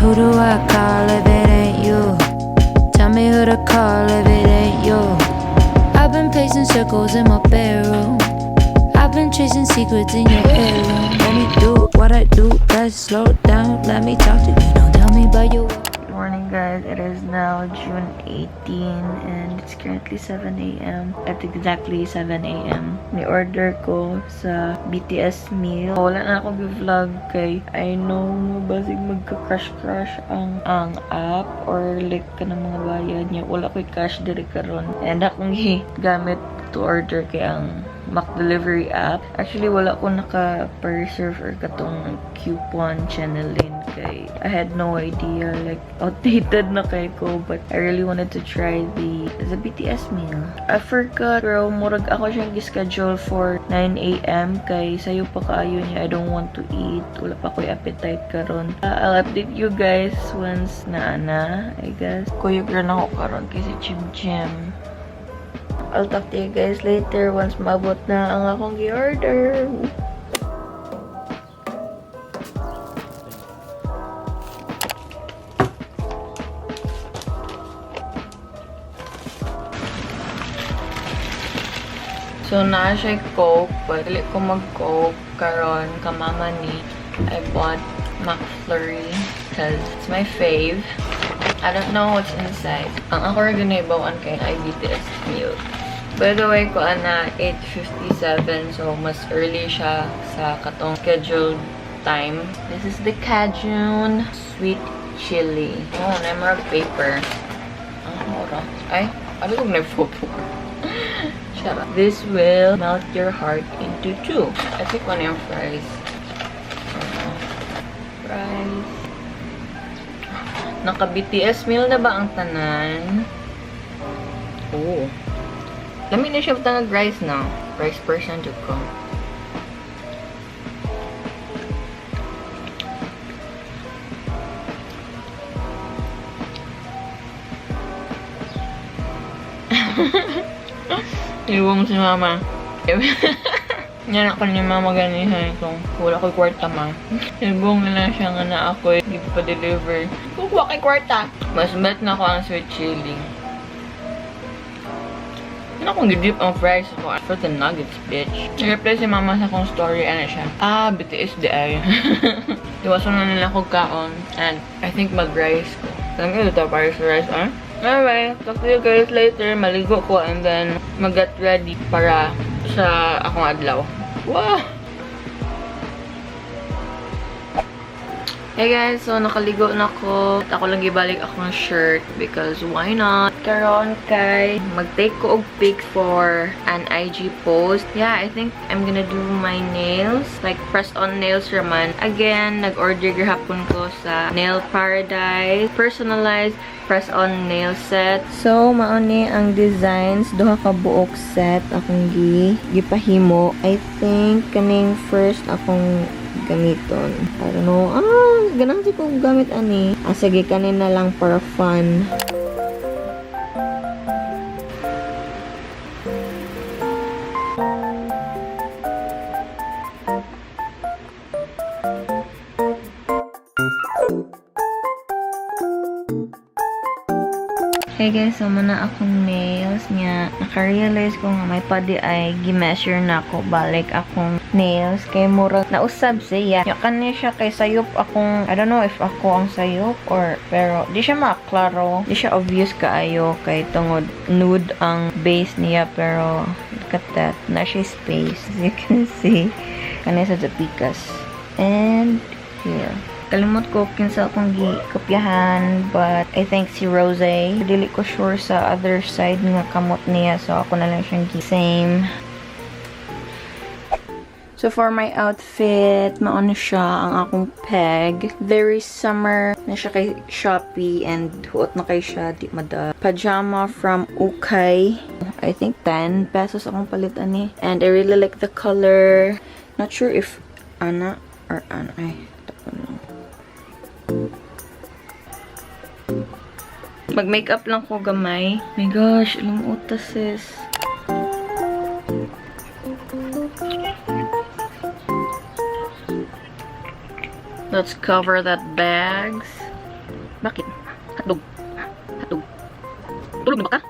Who do I call if it ain't you? Tell me who to call if it ain't you. I've been pacing circles in my bedroom. I've been chasing secrets in your bedroom. Let me do what I do best. Slow down, let me talk to you. Don't tell me about your Morning, guys. It is now June 18 and it's currently 7 a.m. At exactly 7 a.m. Ni-order ko sa BTS meal. Wala na akong vlog kay I know mo basig magka-crash-crash ang app or like ka ng mga bayad niya. Wala ko'y cash diri karon. And akong gamit to order kay ang McDelivery app. Actually, wala ko naka-preserve or katong coupon channeling kay I had no idea. Like, outdated na kay ko. But I really wanted to try the BTS meal. I forgot, pero murag ako siyang schedule for 9 a.m. kay sayo pa kaayo niya. I don't want to eat. Wala pa ko'y appetite karon. I'll update you guys once na ana, I guess. Kuyog rin ako karon kay si Chim Chim. I'll talk to you guys later once maabot na ang akong gi-order. So, naa siya Coke, but dili ko mag-Coke karon kamama ni I bought McFlurry because it's my fave. I don't know what's inside. Ang ako ra ginaibawan kay ay BTS meal. By the way, ko ana 8:57, so mas early siya sa katong scheduled time. This is the Cajun sweet chili. Oh, na more paper. Ang mura. Ay, ano kong na-photo? Shut up. This will melt your heart into two. I think one yung fries. Fries. Naka-BTS meal na ba ang tanan? Oh. Lami na siya butang rice na. Rice person jud ko. Iwong si mama. Yan ako ni mama ganihan kung wala ko'y kwarta ma. Ibong na lang siya nga na ako hindi pa deliver. Kukuha kay kwarta. Mas bet na ako ang sweet chili. Ano akong gidip ang fries ko for the nuggets, bitch. Nag-reply si mama sa akong story, ano siya? Ah, BTS di ay. Iwasan na nila ako kaon. And I think mag-rice ko. Alam ko, ito para sa rice, ah? Anyway, talk to you guys later. Maligo ko and then mag-get ready para sa akong adlaw. Wow! Hey guys, so nakaligo na ako. At ako lang gibalik akong shirt because why not? Karon kay mag-take ko og pic for an IG post. Yeah, I think I'm gonna do my nails. Like press on nails raman. Again, nag-order gihapon ko sa Nail Paradise. Personalized press on nail set. So, mao ni ang designs. Duha ka buok set akong gipahimo. I think kaning first akong gamiton. I don't know. Ah, ganang si kong gamit ani. Ah, sige, kanin na lang para fun. Hey guys, so muna akong nails niya. Naka-realize ko nga may padi ay gi-measure na ako balik akong nails kay murag nausab siya. Ya kani siya kay sayop akong, I don't know if ako ang sayop or pero di siya maklaro. Di siya obvious kaayo kay tungod nude ang base niya pero look at that. Na siya space, as you can see. Kani sa pikas. And here. Kalimot ko kinsa akong gikopyahan, but I think si Rose. Dili ko sure sa other side nga kamot niya, so ako na lang siyang same. So for my outfit, maano siya ang akong peg. Very summer na siya kay Shopee and huot na kay siya, di mada. Pajama from Ukay. I think 10 pesos akong palit ani. And I really like the color. Not sure if ana or ana. Ay, tapon lang. Mag-makeup lang ko gamay. My gosh, ilang utas sis. Let's cover that bags. Bakit? Hotdog. Hotdog. Tulog na ba ka?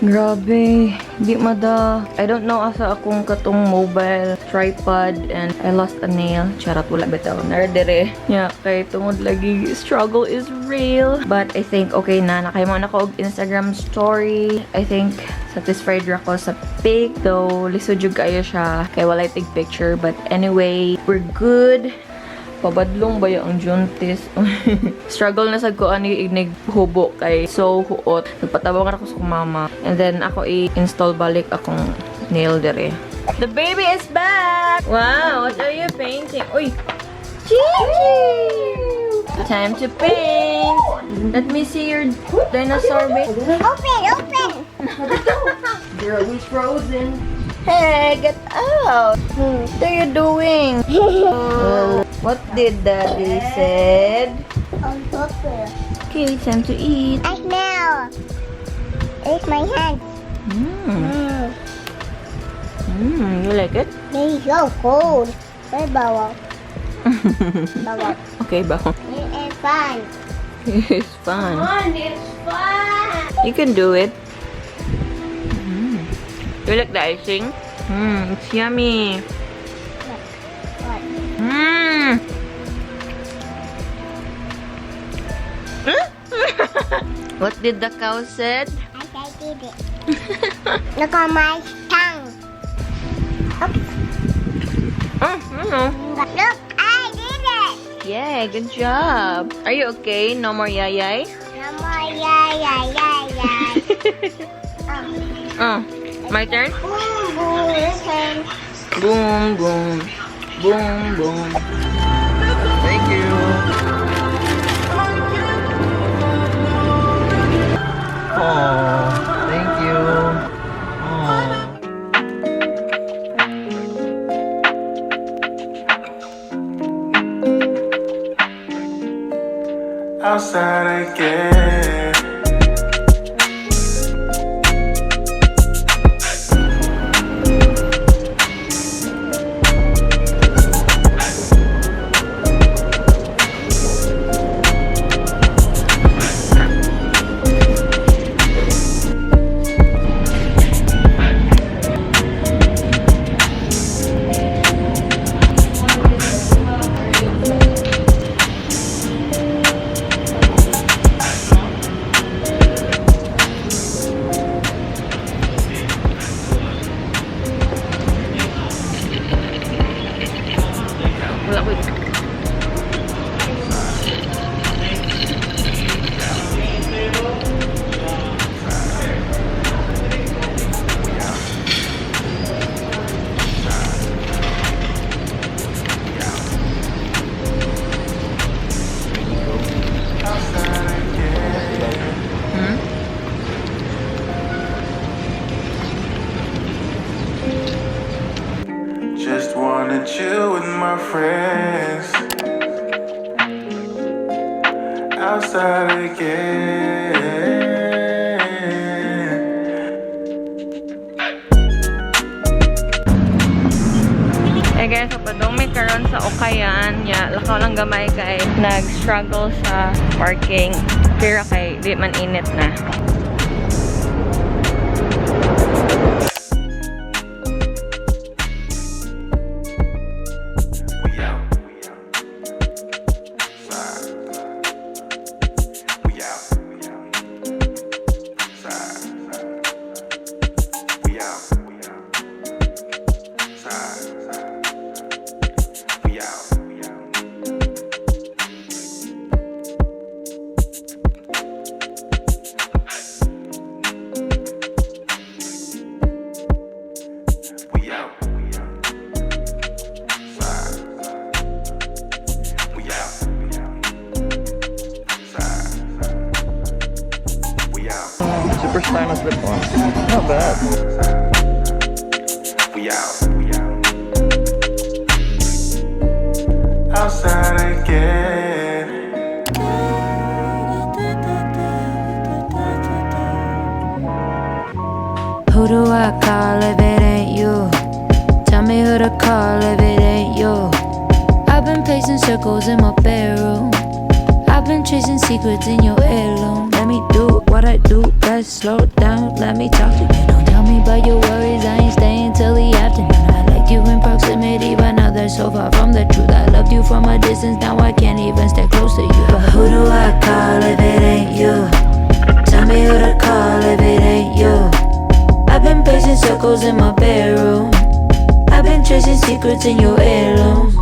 Grabe, di mada. I don't know asa akong katong mobile tripod and I lost a nail. Charot, wala bitaw. Naa diri. Yeah, kay tungod lagi struggle is real. But I think okay na. Nakahimo na ko og Instagram story. I think satisfied ra ko sa pic. Though, lisod jud kaayo siya. Kay walay tig picture. But anyway, we're good. Pabadlong ba ang juntis? Struggle na sad ko ani ignig hubo kay so huot. Nagpatabang ra ko sa akong mama. And then ako i-install balik akong nail dere. The baby is back! Wow, what are you painting? Uy! Chichi! Time to paint! Let me see your dinosaur baby. Open, open. Girl is frozen. Hey, get out! What are you doing? What did Daddy said? Open. Okay, time to eat. I smell. It's my hand. You like it? It's so cold. Very bawal. Bawal. Okay, baho. It's fun. It's fun. It's fun. You can do it. You like the icing? It's yummy. What? What did the cow said? I did it. Look on my tongue. Oops. Oh, no. Look, I did it. Yeah, good job. Are you okay? No more yayay? No more yeah. Oh. Oh, my turn? Boom, boom, listen. Boom, boom. Boom, boom. Thank you. Oh, thank you. Oh. Outside again. Wala ko. Outside again. Just wanna chill with my friends. Outside again. Eh guys, so padung mi karon sa Ukayan, ya, lakaw lang gamay kay nag-struggle sa parking. Pero kay di man init na. Outside. We out. We out. Outside again. Who do I call if it ain't you? Tell me who to call if it ain't you. I've been pacing circles in my bedroom. I've been chasing secrets in your heirloom. Let me do what I do best. Slow down, let me talk to you. Don't tell me about your worries. I ain't staying till the afternoon. I liked you in proximity, but now they're so far from the truth. I loved you from a distance, now I can't even stay close to you. But who do I call if it ain't you? Tell me who to call if it ain't you. I've been pacing circles in my bedroom. I've been chasing secrets in your heirloom.